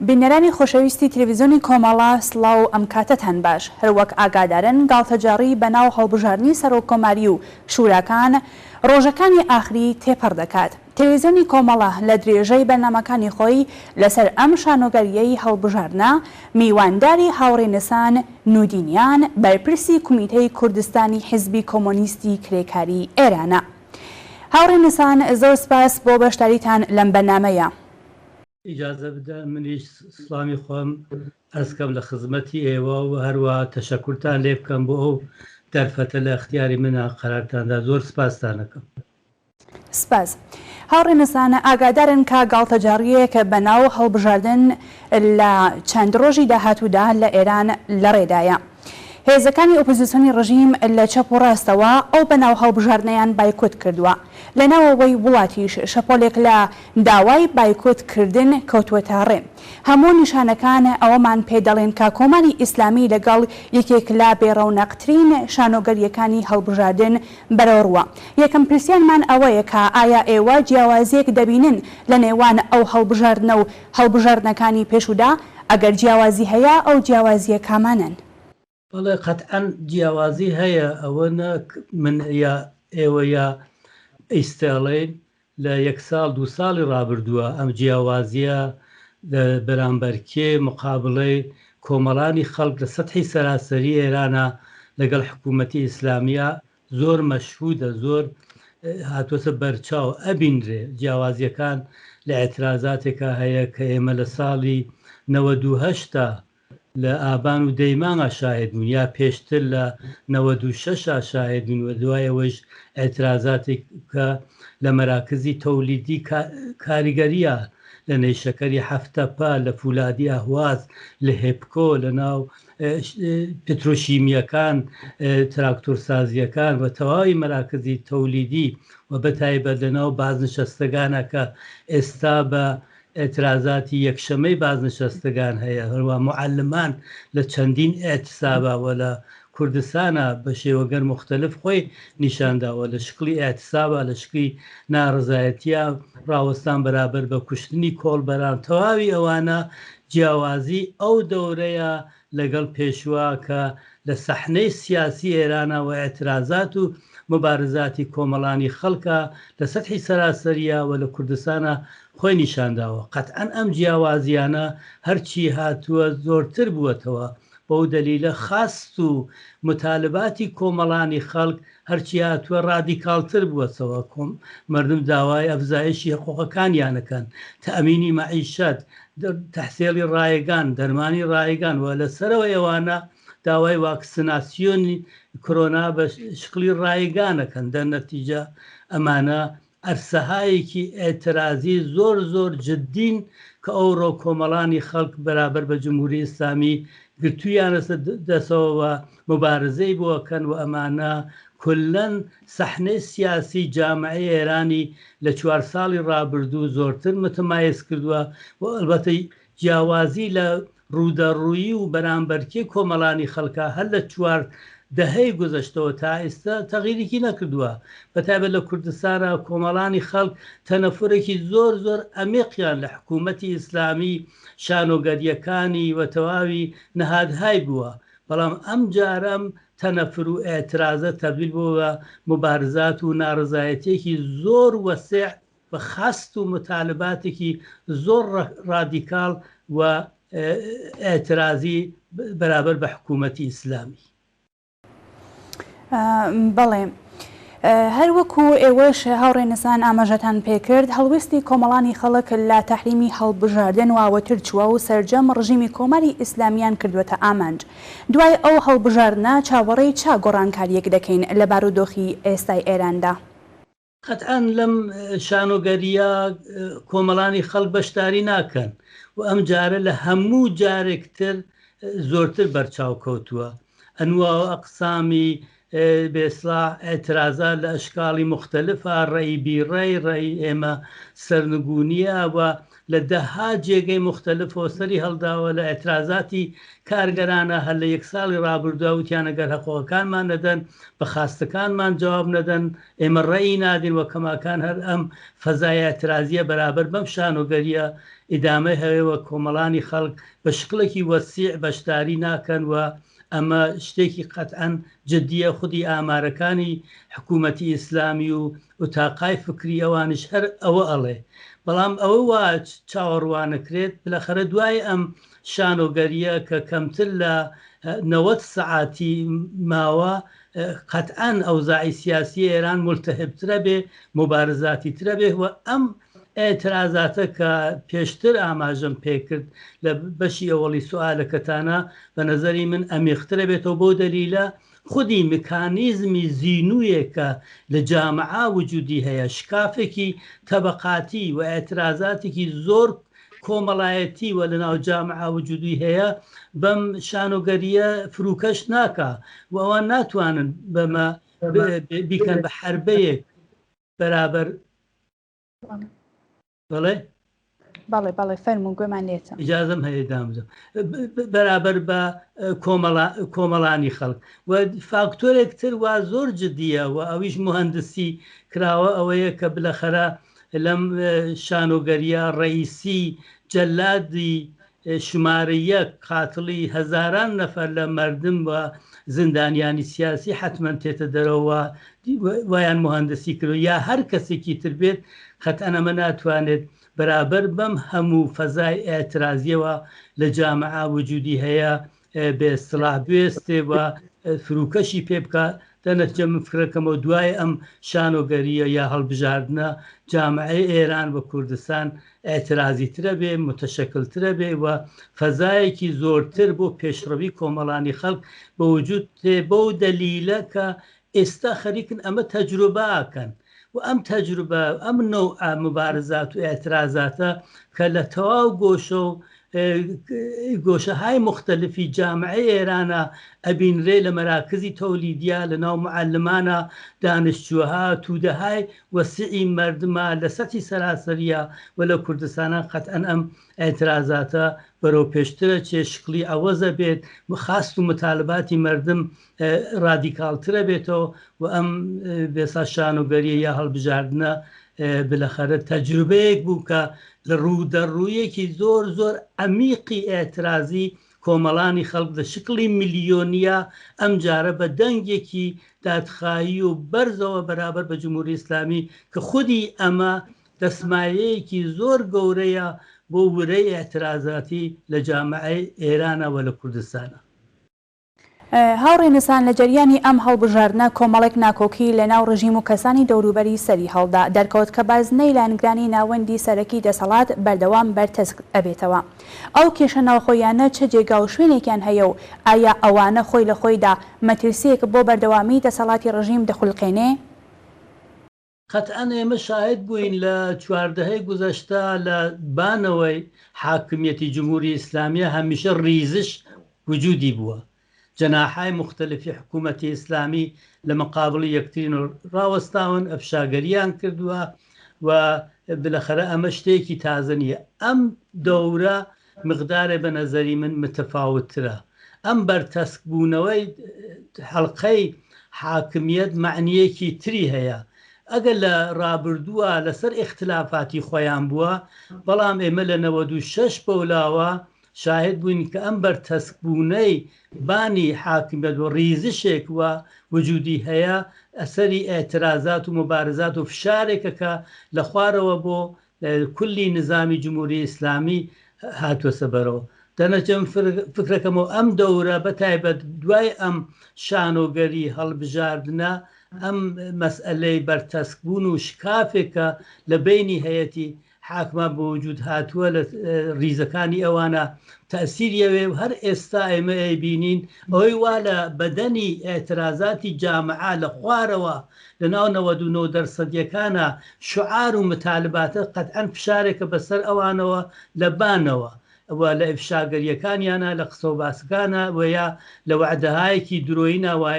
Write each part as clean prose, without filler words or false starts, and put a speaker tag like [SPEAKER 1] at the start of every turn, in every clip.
[SPEAKER 1] بینەرانی خۆشەویستی تلویزیۆنی کۆمەڵە سڵاو و ئەم کاتەتان باش. هەروەک ئاگادارن گاڵتەجاڕی بەناو هەڵبژاردنی سەرۆککۆماری و شوراکان ڕۆژەکانی ئاخری تێپەڕ دەکات. تلویزیۆنی کۆمەڵە لە درێژەی بەرنامەکانی خۆی لەسەر ئەم شانۆگەرییەی هەڵبژاردنە میوانداری هاوڕێ نسان نودینیان بەرپرسی کومیتەی کوردستانی حیزبی کۆمۆنیستی کرێکاری ئێرانە. هاوڕێ نسان زۆر سپاس بۆ بەشداریتان لەم بەرنامەیە.
[SPEAKER 2] ئیجازە بدە منیش سڵامی خۆم عەرز کەم لە خزمەتی ئێوە و هەروەها تەشەکورتان لێ بکەم بۆ ئەو دەرفەتە لە ئەختیاری منا قەرارتان دا زۆر سپاستان ئەکەم.
[SPEAKER 1] سپاس. هاوڕێ نسان ئاگادارن کە گاڵتەجاڕییەک بە ناو هەڵبژاردن لە چەند ڕۆژی داهاتوودا لە ئێران لە ڕێدایە. هێزەکانی ئۆپۆزیسیۆنی ڕژیم لە چەپ و ڕاستەوە ئەو بەناو هەڵبژاردنەیان بایکۆت کردووە. لە ناوەوەی وڵاتیش شەپۆلێک لە داوای بایکۆت کردن کەوتووەتە ڕێ. هەموو نیشانەکان ئەوەمان پێ دەڵێن کە کۆماری ئیسلامی لەگەڵ یەکێک لە بێ ڕەونەقترین شانۆگەرییەکانی هەڵبژاردن بەرەوڕووە. یەکەم پرسیارمان ئەوەیە کە ئایا ئێوە جیاوازییەک دەبینن لە نێوان ئەو هەڵبژاردنە و هەڵبژاردنەکانی پێشوودا؟ ئەگەر جیاوازی هەیە ئەو جیاوازییە کامانەن؟
[SPEAKER 2] بەڵێ قەتعەن جیاوازی هەیە ئەوە نەک من یا ئێوە یا ئیستێڵین لە یەک ساڵ دوو ساڵی ڕابردووە ئەم جیاوازیە لە بەرامبەرکێ مقابڵەی کۆمەڵانی خەڵک لە سەتحی سەراسەری ئێرانا لەگەڵ حکوومەتی ئیسلامیە زۆر مەشهودە زۆر هاتووەتە بەرچاو ئەبینرێ جیاوازیەکان لە ئیعترازاتێکا هەیە کە ئێمە لە ساڵی 98 تا لە ئابان و دەیمانگا شاهێد بووین یا پێشتر لە 96 ا شاهێد بووین و دوای ئەوەیش ئیعترازاتێک کە لە مەراکزی تەولیدی کاریگەریە لە نەیشەکەری هەفتەپە لە فولادی ئەهواز لە هێپکۆ لە ناو پترۆشیمییەکان، تراکتۆرسازییەکان و تەواوی مەراکزی تەولیدی و بەتایبەت لە ناو بازنشەستەگانە کە ئێستا بە ئێترازاتی یەکشەمەی بازنشەستەگان هەیە، هەروا موعەلمان لە چەندین ئێتسابا و لە کوردستانا بە شێوەگەل موختەلف خۆی نیشان داوە لە شکڵی ئێتسابا لە شکلی ناڕەزایەتیا ڕاوەستان بەرابەر بە کوشتنی کۆڵبەران تەواوی ئەوانە جیاوازی ئەو دەورەیە لەگەڵ پێشوا کە لە سەحنەی سیاسی ئێرانا وە ئیعترازات و موبارزاتی کۆمەڵانی خەڵکا لە سەتحی سەراسەریا وە لە کوردستانا خۆی نیشان داوە. قەتعەن ئەم جیاوازیانە هەرچی هاتووە زۆرتر بووەتەوە. بەو دەلیلە خواست و موتالباتی کۆمەڵانی خەڵک هەرچی هاتووە ڕادیکاڵتر بووەتەوە، مەردم داوای ئەفزایشی حقوقەکانیان ئەکەن، تەئمینی مەعیشەت، تەحسێڵی ڕایگان، دەرمانی ڕایگان و لە سەرەوەی ئەوانە داوای واکسناسیۆنی کرۆنا بە شکڵی ڕایگان ئەکەن، دەرنەتیجە ئەمانە عەرسەهایەکی ئیعترازی زۆر زۆر جدین کە ئەوڕۆ کۆمەڵانی خەڵک بەرابەر بە جمهوری ئیسلامی گرتوویانەسە دەسەوە و موبارزەی بۆ ئەکەن و ئەمانە کوللەن سەحنەی سیاسی جامعەی ئێرانی لە چوارساڵی ڕابردوو زۆرتر متمایز کردوە و ئەلبەتە جیاوازی لە ڕوودەڕوویی و بەرامبەرکێ کۆمەڵانی خەڵکا هەر لە چوار دەهەی گوزەشتەوە تا ئیستا تەغیریکی نەکردووە بەتایبەت لە کوردستانا کۆمەڵانی خەڵک تەنەفورێکی زۆر زۆر ئەمێقیان لە حکوومەتی ئیسلامی شانۆگەرییەکانی و تەواوی نەهادهای بووە بەڵام ئەم جارە ئەم تەنەفر و ئیعترازە تەبدیل بووە بە موبارزات و ناڕەزایەتییەکی زۆر وەسیع بە خواست و موتالباتێکی زۆر ڕادیکاڵ و ئیعترازی بەرابەر بە حکوومەتی ئیسلامی.
[SPEAKER 1] بەڵێ. هەر وەکو ئێوەش هاوڕێ نسان ئاماژەتان پێکرد، هەڵوێستی کۆمەڵانی خەڵک لە تەحریمی هەڵبژاردن واوەتر چووە و سەرجەم ڕژیمی کۆماری ئیسلامیان کردووەتە ئامانج. دوای ئەو هەڵبژاردنە چاوەڕێی چ گۆڕانکارییەک دەکەین لە بارودۆخی ئێستای ئێراندا؟
[SPEAKER 2] قەتعەن لەم شانۆگەرییە کۆمەڵانی خەڵک بەشداری ناکەن و ئەم جارە لە هەموو جارێک تر زۆرتر بەرچاو کەوتووە. ئەنوا و ئەقسامی بێ ئیسڵاح ئیعترازات لە ئەشکاڵی موختەلفا، ڕەئی بی ڕەی، ڕەئی ئێمە سەرنگونیە و لە دەها جێگەی موختەلفەوە سەری هەڵداوە لە ئیعترازاتی کارگەرانە هەر لە یەک ساڵی ڕابردوە وتیان ئەگەر هەقوقەکانمان نەدەن بە خاستەکانمان جواب نەدەن ئێمە ڕەئی نادەین و کەماکان هەر ئەم فەزای ئیعترازیە بەرابەر بەم شانۆگەریە ئیدامەی هەوێ و کۆمەڵانی خەڵک بە شکڵێکی وەسیع بەشداری ناکەن و ئەمە شتێکی قەتعەن جدیە خودی ئامارەکانی حکومەتی ئیسلامی و ئوتاقای فکری ئەوانیش هەر ئەوە ئەڵێ بەڵام ئەوە وا چاوەڕوانەکرێت بلەخەرە دوای ئەم شانۆگەریە کە کەمتر لە 90 سەعاتی ماوە قەتعەن ئەوزاعی سیاسی ئێران ملتهبترە بێ موبارزاتی ترە بێ و ئەم ئیعترازاتە کە پێشتر ئاماژەم پێکرد لە بەشی ئەوەڵی سوئالەکەتانا بە نەزەری من ئەمیقترە بێتەوە بەو دەلیلە خودی مکانیزمی زینوویەک کە لە جامعە وجودی هەیە شکافێکی تەبەقاتی و ئیعترازاتێکی زۆر کۆمەڵایەتی و لە ناو جامعە وجودی هەیە بەم شانۆگەرییە فروکەش ناکا و ئەوان ناتوانن بەمە بیکەن بە حەربەیەک بەرابەر بەڵێ
[SPEAKER 1] بەڵێ بەڵێ فەرموو گوێمان لێتە.
[SPEAKER 2] ئیجازەم هەیە دامزم بەرابەر بە کۆمەڵا کۆمەڵانی خەڵک و فاکتۆرێک تر وا زۆر جدیە و ئەویش موهەندسی کراوە ئەوەیە کە بلەخەرە لەم شانۆگەریە ڕەئیسی جەلادی شمارە یەک قاتڵی هەزاران نەفەر لە مەردم و زیندانیانی سیاسی حەتمەن تێتە دەرەوە وایان موهەندسی کردوە یا هەر کەسێکی تر بێت قەتعەن ئەمە ناتوانێت بەرابەر بەم هەموو فەزای ئیعترازیەوە لە جامعە وجودی هەیە بە ئیستڵاح بوێستێ و فروکەشی پێ بکا دەنەتجە من فکرەکەمەوە دوای ئەم شانۆگەریە یا هەڵبژاردنە جامعەی ئێران و کوردستان ئیعترازیترە بێ متشکلترە بێ و فەزایەکی زۆرتر بۆ پێشڕەوی کۆمەڵانی خەڵک بە وجود تێ بەو دەلیلە کە ئێستا خەریکن ئەمە تەجروبە ئەکەن و ئەم تەجروبە ئەم نەوعە موبارزات و ئیعترازاتە کە لە تەواو گۆشە و گۆشەهای موختەلفی جامعەی ئێرانە ئەبینرێ لە مەراکزی تەولیدیا لە ناو موعەلمانە دانشجوها تودەهای وەسیعی مەردما لە سەتحی سەراسەرییا و لە کوردستانا قەتعەن ئەم ئیعترازاتە بەرەو پێشترە چێ شکڵی عەوەزە بێت خواست و متالباتی مەردم ڕادیکاڵترە بێتەوە و ئەم بێسا شانۆگەریە یا هەڵبژاردنە بلەخەرە تەجروبەیەک بوو کە لە ڕوودەڕوویەکی زۆر زۆر عەمیقی ئیعترازی کۆمەڵانی خەڵک لە شکڵی ملیۆنیە ئەمجارە بە دەنگێکی دادخایی و بەرزەوە بەرابەر بە جمهوری ئیسلامی کە خودی ئەمە دەسمایەیەکی زۆر گەورەیە بۆ ورەی ئیعترازاتی لە جامعەی ئێرانە و لە کوردستانە.
[SPEAKER 1] هاوڕێ نسان لە جەریانی ئەم هەڵبژاردنە کۆمەڵێک ناکۆکی لە ناو ڕژیم و کەسانی دەوروبەری سەری هەڵدا، دەرکەوت کە بازنەی لایەنگرانی ناوەندی سەرەکی دەسەڵات بەردەوام بەرتەسک ئەبێتەوە. ئەو کێشە ناوخۆییانە چ جێگا و شوێنێکیان هەیە و ئایا ئەوانە خۆی لە خۆیدا مەترسییەک بۆ بەردەوامیی دەسەڵاتی ڕژیم دەخولقێنێ؟
[SPEAKER 2] قەتعەن ئێمە شاهد بووین لە چواردەهەی گوزەشتە لە بانەوەی حاکمیەتی جمهوری ئیسلامیە هەمیشە ڕیزش وجودی بووە جەناحای موختەلفی حکوومەتی ئیسلامی لە مقابڵی یەکترین ڕاوەستاون ئەفشاگەریان کردووە و بلەخەرە ئەمە شتێکی تازە نییە ئەم دەورە مقدارێ بە نەزەری من متفاوتترە. ئەم بەرتەسک بوونەوەی حەڵقەی حاکمیەت مەعنییەکی تری هەیە. ئەگەر لە ڕابردووا لەسەر ئیختلافاتی خۆیان بووە، بەڵام ئێمە لە 96 بەولاوە شاهد بووین کە ئەم بەرتەسک بوونەی بانی حاکمیەت و ڕیزشێک وا وجودی هەیە ئەسەری ئیعترازات و موبارزات و فشارێکە کە لە خوارەوە بۆ کولی نزامی جمهوری ئیسلامی هاتوەسە بەرەوە دەنەچم فکرەکەمەوە ئەم دەورە بە تایبەت دوای ئەم شانۆگەری هەڵبژاردنە ئەم مەسئەلەی بەرتەسک بوون و شکافێکە لە بەینی هەیەتی حاکما بە وجود هاتووە لە ریزەکانی ئەوانە تەئسیر یەوێ و هەر ئێستا ئێمە ئەیبینین ئەوەی وا لە بەدەنی ئیعترازاتی جامعە لە خوارەوە لە ناو 99 دەرسەدیەکانا شوعار و متالباتە قەتعەن فشارێکە بەسەر ئەوانەوە لە بانەوە. و لە ئیفشاگەرییەکانیانا، لە قسە و باسەکانا و یا لە وەعدەهایەکی درۆیینا وا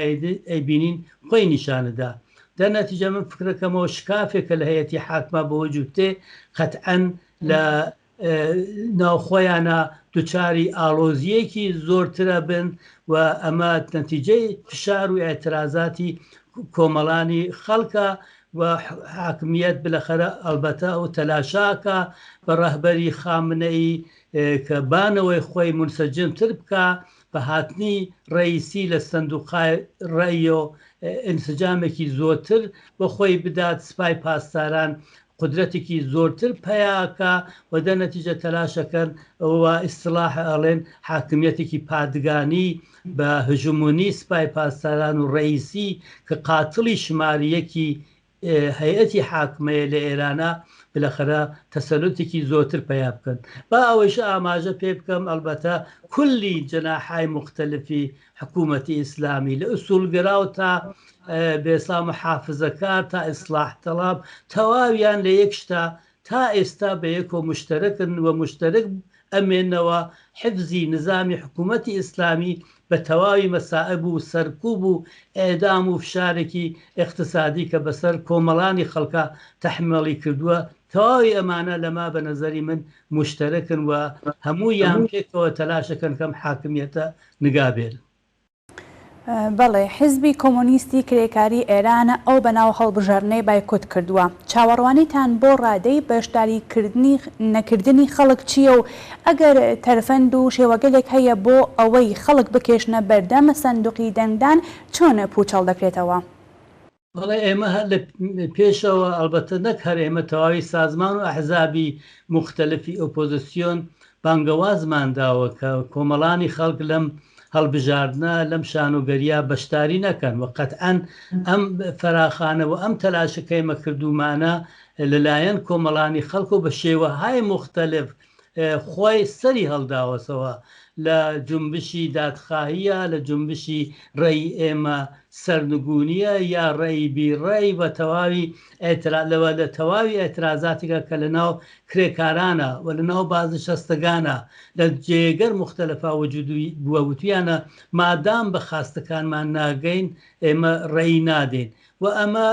[SPEAKER 2] ئەیبینین خۆی نیشانەدا. دەر نەتیجە من فکرەکەمەوە شکافێک کە لە هەیئەتی حاکمە بە وجود تێ قەتعەن لە ناوخۆیانا دوچاری ئاڵۆزییەکی زۆرترە بن و ئەمە نەتیجەی فشار و ئیعترازاتی کۆمەڵانی خەڵکە و حاکمیەت بلەخەرە ئەڵبەتە ئەو تەلاشاکا بە ڕەهبەری خامنەیی کە بانەوەی خۆی مونسەجم تر بکا بە هاتنی ڕەئیسی لە سندوقای ڕەئیۆ ئینسجامێکی زۆرتر بە خۆی بدات سپای پاسداران قودرەتێکی زۆرتر پەیا ئەکا و دە نەتیجە تەلاش ئەکەن وا ئیستڵاح ئەڵێن حاکمیەتێکی پادگانی بە هژمونی سپای پاسداران و ڕەئیسی کە قاتڵی شمار یەکی هەیئەتی حاکمەیە لە ئێرانا بلەخەرە تەسەلوتێکی زۆرتر پەیا بکەن. با ئەوەیشە ئاماژە پێ بکەم ئەڵبەتە کولی جەناحای موختەلفی حکوومەتی ئیسلامی لە ئوسوڵگەراو تا بێسا محافزەکار تا ئیسڵاح تەڵاب تەواویان لە یەک شتا تا ئێستا بە یەکۆ موشتەرەکن و موشتەرک ئەمێنەوە حفزی نزامی حکوومەتی ئیسلامی بە تەواوی مەسائب و سەرکوب و ئێعدام و فشارێکی ئیقتسادی کە بەسەر کۆمەڵانی خەڵکا تەحمەڵی کردووە تەواوی ئەمانە لەما بە نەزەری من موشتەرەکن و هەموویان پێکەوە تەلاشەکەن کەم حاکمیەتە نگا بێنن.
[SPEAKER 1] بەڵێ، حیزبی کۆمۆنیستی کرێکاری ئێران ئەو بەناو هەڵبژاردنەی بایکۆت کردووە. چاوەڕوانیتان بۆ ڕادەی بەشداری کردنی نەکردنی خەڵک چییە و ئەگەر تەرفەند و شێوەگەلێک هەیە بۆ ئەوەی خەڵک بکێشنە بەردەم سەندوقی دەنگدان چۆن پووچەڵ دەکرێتەوە؟
[SPEAKER 2] بەڵێ ئێمە هەر لە پێشەوە ئەڵبەتە نەک هەر ئێمە تەواوی سازمان و ئەحزابی موختەلفی ئۆپۆزسیۆن بانگەوازمان داوە کە کۆمەڵانی خەڵک لەم هەڵبژاردنە لەم شانۆگەریە بەشداری نەکەن و قەتعەن ئەم فەراخانە و ئەم تەلاشە کە ئێمە کردوومانە لەلایەن کۆمەڵانی خەڵک و بە شێوەهای موختەلف خۆی سەری هەڵداوەسەوە لە جونبشی دادخواهیە، لە جونبشی ڕەئی ئێمە سەرنگونیە یا ڕەئی بی ڕەئی و تەواوی ئیعترا لە لە تەواوی ئیعترازاتیکا کە لە ناو کرێکارانە و لە ناو بازنشەستەگانە لە جێگەر موختەلفا وجودی بووە وتویانە مادام بە خاستەکانمان ناگەین ئێمە ڕەئی نادەین و ئەمە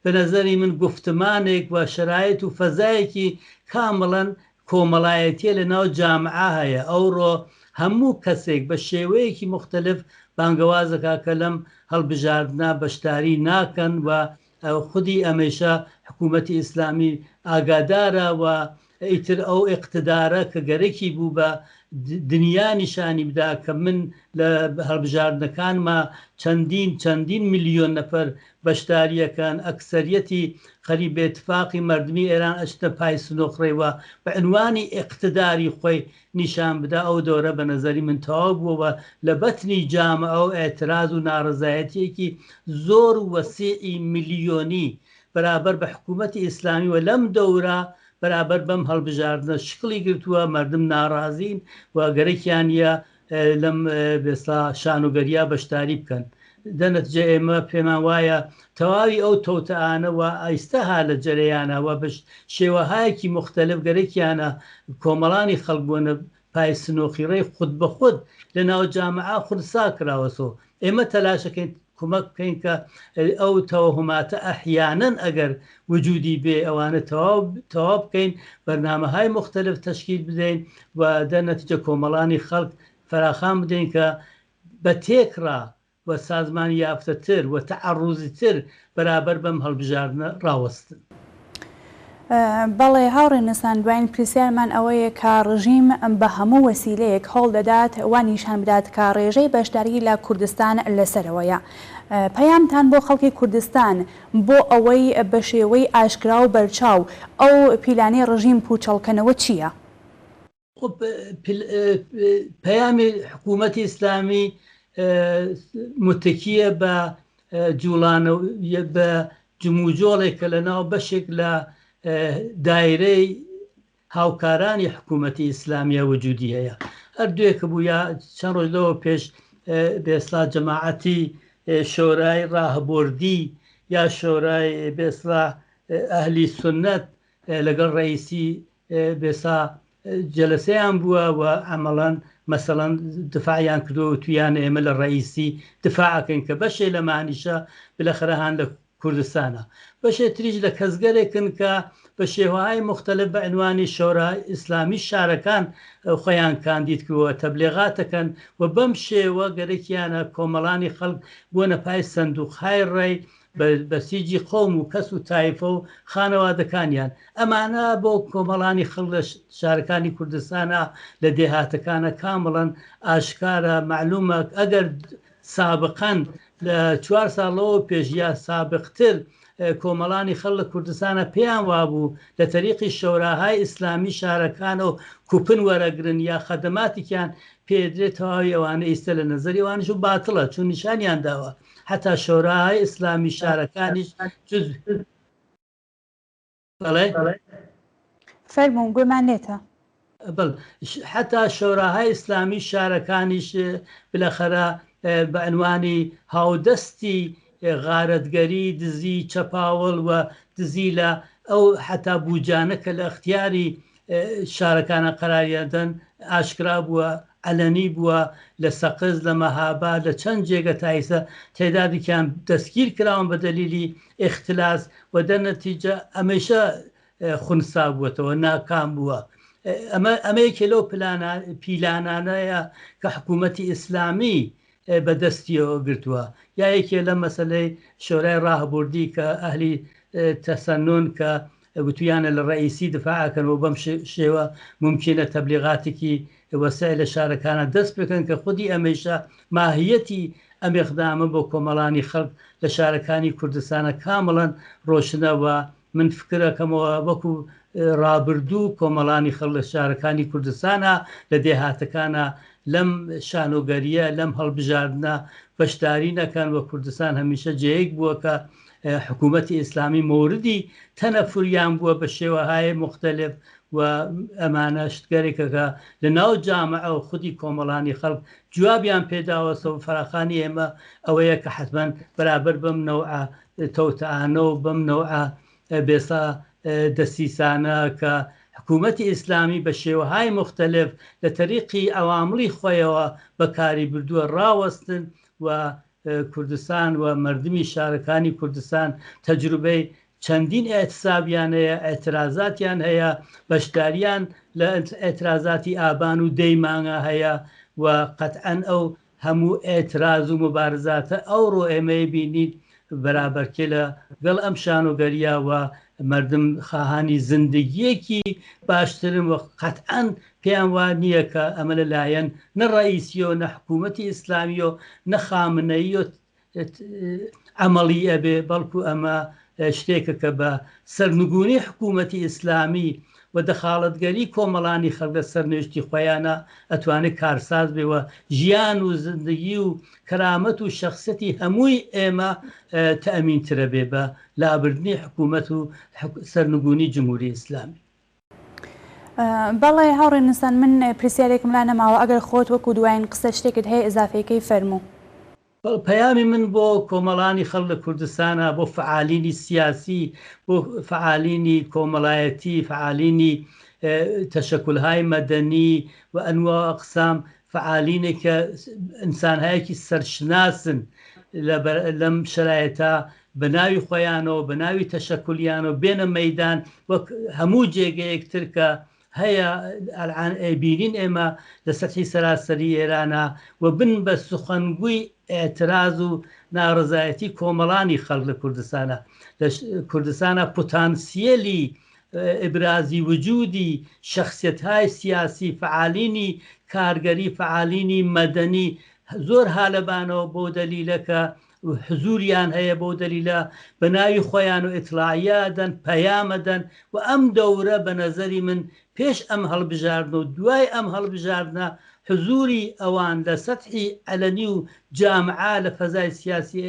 [SPEAKER 2] بە نەزەری من گوفتمانێک و شەرایت و فەزایەکی کامڵەن کۆمەڵایەتیە لە ناو جامعە هەیە ئەوڕۆ هەموو کەسێک بە شێوەیەکی موختەلف بانگەوازەکا کە لەم هەڵبژاردنە بەشداری ناکەن و خودی ئەمەیشە حکوومەتی ئیسلامی ئاگادارە و ئیتر ئەو ئیقتدارە کە گەرەکی بوو بە دنیا نیشانی بدا کە من لە هەڵبژاردنەکانما چەندین چەندین ملیۆن نەفەر بەشداریەکەن، ئەکسەریەتی قەریب بە ئیتفاقی مەردمی ئێران ئەچنە پای سنوقڕێ و بە عینوانی ئیقتداری خۆی نیشان بدا ئەو دەورە بە نەزەری من تەواو بووە و لە بەتنی جامعە و ئیعتراز و ناڕەزایەتیەکی زۆر و وەسیعی ملیۆنی بەرابەر بە حکوومەتی ئیسلامی و لەم دەورە بەرابەر بەم هەڵبژاردنە شکڵی گرتووە، مەردم ناڕازین و گەرەکیان نییە لەم بێستا شانۆگەرییە بەشداری بکەن. دە نەتجە ئێمە پێمان وایە تەواوی ئەو تەوتئانە و ئیستا ها لە جەرەیانە و بە شێوەهایەکی موختەلف گەرەکیانە کۆمەڵانی خەڵک بۆنە پای سنۆقیڕەی خودبەخود لە ناو جامعە خونسا کراوەسۆ ئێمە تەلاشەکەین کومەک بکەین کە ئەو تەوەهوماتە ئەحیانەن ئەگەر وجودی بێ ئەوانە تەواو تەواو بکەین بەرنامەهای موختەلف تەشکیل بدەین و دەر نەتیجە کۆمەڵانی خەڵک فەراخان بدەین کە بە تێکڕا و سازمان یافتە تر و تەعەڕوزی تر بەرابەر بەم هەڵبژاردنە ڕاوەستن.
[SPEAKER 1] بەڵێ هاوڕێ نوسان دواین پرسیارمان ئەوەیە کە ڕژیم بە هەموو وەسیلەیەک هەوڵ دەدات وا نیشان بدات کە ڕێژەی بەشداری لە کوردستان لەسەرەوەیە پەیامتان بۆ خەڵکی کوردستان بۆ ئەوەی بە شێوەی ئاشکرا و بەرچاو ئەو پیلانەی ڕژیم پوچەڵکەنەوە چییە؟
[SPEAKER 2] خب پەیامی حکوومەتی ئیسلامی متکیە بە جوڵانە بە جموجۆڵێک کە لە ناو بەشێک لە دایرەی هاوکارانی حکوومەتی ئیسلامیە وجودی هەیە هەر دوێکە بوو یا چەند ڕۆژ لەوە پێش بێسلا جەماعەتی شۆرای ڕاهبردی یا شۆرای بێسلا ئەهلی سنت لەگەڵ ڕئیسی بێسا. جەلەسەیان بووە و عەمەڵەن مەسەڵەن دفاعیان کردووە وتویانە ئێمە لە ڕەئیسی دفاع ئەکەین کە بەشێ لەمانیشە بلەخەرە هان لە کوردستانە بەشێ تریش لە کەسگەلێکن کە بە شێوەهای موختەلف بە عنوانی شۆرای ئیسلامی شارەکان خۆیان کاندید کردووە تەبلیغات ئەکەن و بەم شێوە گەرەکیانە کۆمەڵانی خەڵک بۆنە پای سەندوقهای ڕەی بە بەسیجی قەوم و کەس و تایفە و خانەوادەکانیان. ئەمانە بۆ کۆمەڵانی خەڵک لە شارەکانی کوردستانا لە دێهاتەکانا کامڵەن ئاشکارە مەعلومە ئەگەر سابقەن لە چوار ساڵ لەوە پێش یا سابقتر کۆمەڵانی خەڵک لە کوردستانا پێیان وابوو لە تەریقی شەوراهای ئیسلامی شارەکانەوە کوپن وەرەگرن یا خەدەماتیکیان پێدرێ تەواوی ئەوانە ئیستە لە نەزەری ئەوانیش و باتڵە چون نیشانیان داوە حەتا شۆرای ئیسلامی شارەکانیش جز بەڵێ
[SPEAKER 1] فەرموون گوێمان لێتە.
[SPEAKER 2] بەڵ حەتا شۆراهای ئیسلامی شارەکانیش بلەخەرە بە عنوانی هاودەستی غارەتگەری دزی چەپاوڵ و دزی لە ئەو حەتا بوجانە کە لە ئەختیاری شارەکانە قەراریان دەن ئاشکرا بووە عەلەنی بووە لە سەقز لە مەهاباد لە چەند جێگە تا ئیسە تێدادێکیان دەستگیر کراون بە دەلیلی ئیختلاس و دەرنەتیجە ئەمەیشە خونسا بووەتەوە ناکام بووە ئەمە ئەمە یەکێ لەو پلانە پیلانانەیە کە حکوومەتی ئیسلامی بە دەستیەوە گرتووە یا یەکێ لە مەسەلەی شۆرای ڕاهبوردی کە ئەهلی تەسەنون کە وتویانە لە ڕەئیسی دفاع ئەکەن و بەم شێوە مومکینە تەبلیغاتێکی وەسع لە شارەکانا دەست پێکەن کە خودی ئەمەیشە ماهیەتی ئەم ئیقدامە بۆ کۆمەڵانی خەڵک لە شارەکانی کوردستانە کامڵەن ڕۆشنە و من فکر ئەکەمەوە وەکو ڕابردوو کۆمەڵانی خەڵک لە شارەکانی کوردستانا لە دێهاتەکانا لەم شانۆگەریە لەم هەڵبژاردنە بەشداری نەکەن و کوردستان هەمیشە جێیەک بووە کە حکوومەتی ئیسلامی مۆردی تەنەفوریان بووە بە شێوەهای موختەلف و ئەمانە شتگەرێکە کە لە ناو جامعە و خودی کۆمەڵانی خەڵک جوابیان پێداوەسەوە فەراخانی ئێمە ئەوەیە کە حەتمەن بەرابەر بەم نەوعە تەوتئانە و بەم نەوعە بێسا دەسیسانە کە حکوومەتی ئیسلامی بە شێوەهای موختەلف لە تەریقی عەوامڵی خۆیەوە بەکاری بردووە ڕاوەستن و کوردستان و مەردمی شارەکانی کوردستان تەجروبەی چەندین ئیعتسابیان هەیە، ئیعترازاتیان هەیە، بەشداریان لە ئیعترازاتی ئابان و دەی مانگا هەیە و قەتعەن ئەو هەموو ئیعتراز و موبارزاتە ئەوڕۆ ئێمەی بینین بەرابەرکێ لە گەڵ ئەم شانۆگەریە و مەردم خاهانی زندگیەکی باشترن و قەتعەن پێیان وا نییە کە ئەمە لە لایەن نە ڕەئیسیەوە نە حکوومەتی ئیسلامیەوە نە خامنەییەوە عەمەڵی ئەبێ بەڵکو ئەمە شتێکە کە بە سەرنگونی حکوومەتی ئیسلامی و دەخاڵەتگەری کۆمەڵانی خەڵک لە سەرنوێشتی خۆیانە ئەتوانێ کارساز بێ و ژیان و زندگی و کەرامەت و شەخسیەتی هەمووی ئێمە تەئمینترە بێ بە لابردنی حکوومەت و سەرنگونی جمهوری ئیسلامی.
[SPEAKER 1] بەڵێ هاوڕێ نوسان من پرسیارێکم لا نەماوە ئەگەر خۆت وەکو دواین قسە شتێکت هەیە ئیزافەی کەی فەرموو.
[SPEAKER 2] بەڵێ پەیامی من بۆ کۆمەڵانی خەڵک لە کوردستانا بۆ فەعالینی سیاسی بۆ فەعالینی کۆمەڵایەتی فەعالینی تەشەکولهای مەدەنی و ئەنوا و ئەقسام فەعالینێک کە ئینسانهایەکی سەرشناسن لەم شەرایتە بە ناوی خۆیانەوە بە ناوی تەشەکولیانەوە بێنە مەیدان وەک هەموو جێگەیەک تر کە هەیە ئەلعان ئەیبینین ئێمە لە سەتحی سەراسەری ئێرانا و بن بە سوخەنگوی ئێعتراز و ناڕەزایەتی کۆمەڵانی خەڵک لە کوردستانا لە کوردستانا پوتانسیەلی ئیبرازی وجودی شەخسیەتهای سیاسی فەعالینی کارگەری فەعالینی مەدەنی زۆر هالەبانەوە بەو دەلیلە کە حزوریان هەیە بەو دەلیلە بە ناوی خۆیان و ئیتڵاعیە ئەدەن پەیام ئەدەن و ئەم دەورە بە نەزەری من پێش ئەم هەڵبژاردنە و دوای ئەم هەڵبژاردنە حزوری ئەوان لە سەتحی عەلەنی و جامعە لە فەزای سیاسی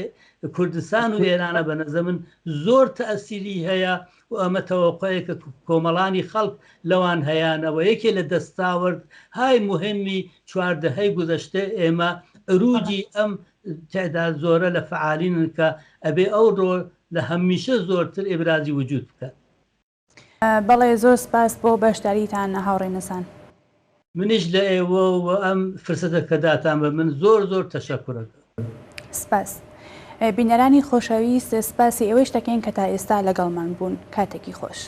[SPEAKER 2] کوردستان و ئێرانە بە نەزەر من زۆر تەئسیری هەیە و ئەمە تەوەقوعێکە کۆمەڵانی خەڵک لەوان هەیانە و یەکێ لە دەستاوەرد های موهیمی چواردەهەی گوزەشتەی ئێمە عروجی ئەم تعداد زۆرە لە فەعالینن کە ئەبێ ئەو ڕۆ لە هەمیشە زۆرتر ئیبرازی وجود بکەن.
[SPEAKER 1] بەڵێ زۆر سپاس بۆ بەشداریتان هاوڕێ نەسان.
[SPEAKER 2] منیش لە ئێوە و ئەم فرسەتە کە داتان بە من زۆر زۆر تەشەکورەکەم.
[SPEAKER 1] سپاس. بینەرانی خۆشەویست سپاسی ئێوەیش دەکەین کە تا ئێستا لەگەڵمان بوون. کاتێکی خۆش.